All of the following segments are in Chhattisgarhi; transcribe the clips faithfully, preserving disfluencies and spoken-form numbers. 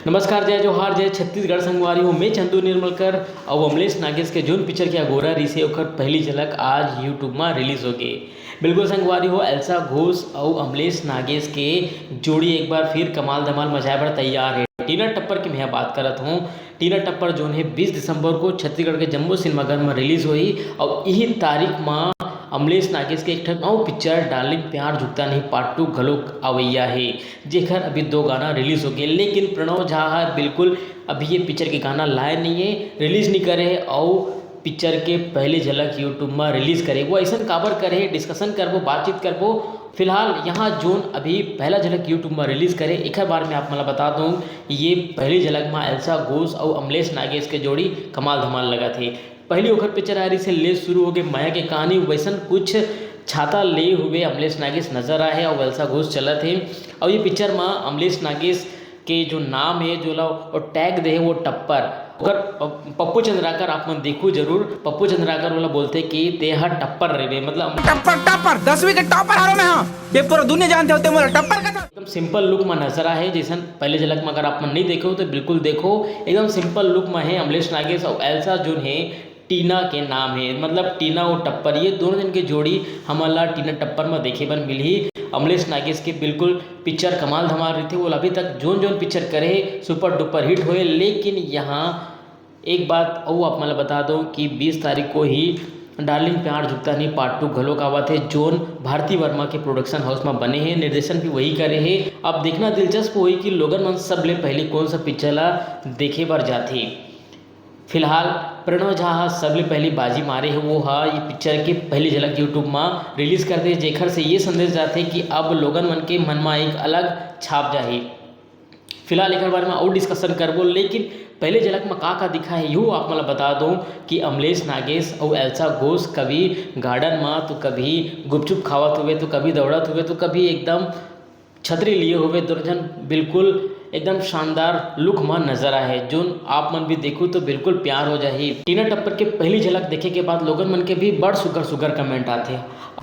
नमस्कार, जय जोहार, जय छत्तीसगढ़ संगवारी हो। मैं चंदू निर्मलकर। अउ अमलेश नागेश के जोन पिक्चर के अगोरा रिहिसे, ओकर पहली झलक आज YouTube मा रिलीज हो गे। बिल्कुल संगवारी हो, एल्सा घोष अउ अमलेश नागेश के जोड़ी एक बार फिर कमाल धमाल मचाए बर तैयार हे। टीना टप्पर की मैं बात करत हूँ। टीना टप्पर जोन हे बीस दिसंबर को छत्तीसगढ़ के जम्मो सिनेमाघर में रिलीज होही। अउ इही तारीख मा अमलेश नागेश के एक ठन अउ पिक्चर डार्लिंग प्यार झुकता नहीं पार्ट टू घलोक अवैया हे, जेकर अभी दो गाना रिलीज हो गे। लेकिन प्रणव झा ह बिल्कुल अभी ये पिक्चर के गाना लाए नहीं है, रिलीज नहीं करे है। अउ पिक्चर के पहली झलक YouTube मा रिलीज करे, वो ऐसा काबर करे है, डिस्कशन करबो, बातचीत करबो। फिलहाल यहाँ जोन अभी पहला झलक YouTube मा रिलीज करे, एकर बारे में आप मन ला बता दूँ, ये पहली झलक मा एल्सा घोष अउ अमलेश नागेश के जोड़ी कमाल धमाल लगत हे। पहली ओखर पिक्चर आए रिहिसे, ले शुरू हो गे माया के कहानी, वैसन कुछ छाता ले हुए अमलेश नागेश नजर आए हे अउ एल्सा घोष चलत हे। अउ ये पिक्चर मा अमलेश नागेश के जो नाम हे, जो ला वो टैग दे हे, वो टप्पर। ओकर प-, पप्पू चंद्राकर आप मन देखू जरूर। पप्पू चंद्राकर वाला बोलते कि ते ह टप्पर रे बे, मतलब टप्पर, टप्पर, दसवीं के टॉपर हरो मैं, हाँ। ये पूरा दुनिया जानते होते मोला टप्पर का। एकदम सिंपल लुक में नजर आए हे, जैसन पहले झलक में अगर आप मन नहीं देखे हो तो बिल्कुल देखो। एकदम सिंपल लुक में हे अमलेश नागेश अउ एल्सा जोन हे टीना के नाम हे, मतलब टीना अउ टप्पर, ये दोनों जन के जोड़ी हमन ला टीना टप्पर में देखे बर मिलही। अमलेश नागेश के बिल्कुल पिक्चर कमाल धमाल रहिथे, वो अभी तक जोन जोन पिक्चर करे हे सुपर डुपर हिट होए। लेकिन यहाँ एक बात अउ आप मन ला बता दो कि बीस तारीख को ही डार्लिंग प्यार झुकता नहीं पार्ट टू घलोक आवत हे, जोन भारती वर्मा के प्रोडक्शन हाउस में बने हे, निर्देशन भी वही करे हे। अब देखना दिलचस्प होही कि लोगन मन सबले पहले कौन सा पिक्चर ला देखे बर जाथे। फिलहाल प्रणव झा ह सबले पहली बाजी मारे हे, वो ह ये पिक्चर के पहली झलक YouTube मा रिलीज कर दे, जेखर से ये संदेश जाथे कि अब लोगन मन के मन मा एक अलग छाप जाही। फिलहाल एकर बारे में अउ डिस्कशन करबो, लेकिन पहले झलक में का का दिखा है, यहू आप मन ला बता दूं कि अमलेश नागेश अउ एल्सा घोष कभी गार्डन मा तो कभी गुपचुप खावत हुए, तो कभी दौड़त हुए, तो कभी एकदम छतरी लिए हुए दोनों झन बिल्कुल एकदम शानदार लुक में नजर आए हे, जोन आप मन भी देखू तो बिल्कुल प्यार हो जाही। टीना टप्पर के पहली झलक देखे के बाद लोगन मन के भी बड़ सुघर सुघर कमेंट आथे।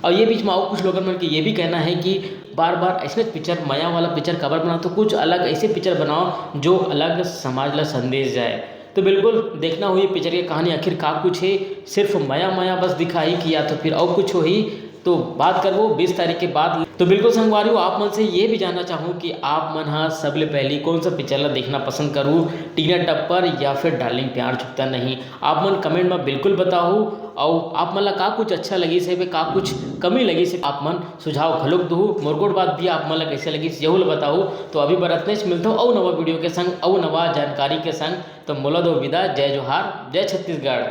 और ये बीच में और कुछ लोगन मन के ये भी कहना है कि बार बार ऐसने पिक्चर, मया वाला पिक्चर काबर बनाओ, तो कुछ अलग ऐसे पिक्चर बनाओ जो अलग समाज ला संदेश जाए। तो बिल्कुल देखना होही पिक्चर के कहानी आखिर का कुछ है, सिर्फ मया मया बस दिखाही कि या तो फिर और कुछ होही, तो बात करबो बीस तारीख के बाद। तो बिल्कुल संगवारी हो, आप मन से ये भी जानना चाहूँ कि आप मन हा सबले पहली कौन सा पिक्चर ला देखना पसंद करू, टीना टप्पर या फिर डार्लिंग प्यार झुकता नहीं। आप मन कमेंट में बिल्कुल बताओ, अउ आप मन ला का कुछ अच्छा लगिस हे, का कुछ कमी लगिस हे, आप मन सुझाव घलोक दू। मोर गोठ बात भी आप मन ला कैसे लगिस, यहू ला बताओ। तो अभी बर अतनेच, मिलथो अउ नवा वीडियो के संग, अउ नवा जानकारी के संग। तो मोला दो विदा, जय जोहार, जय छत्तीसगढ़।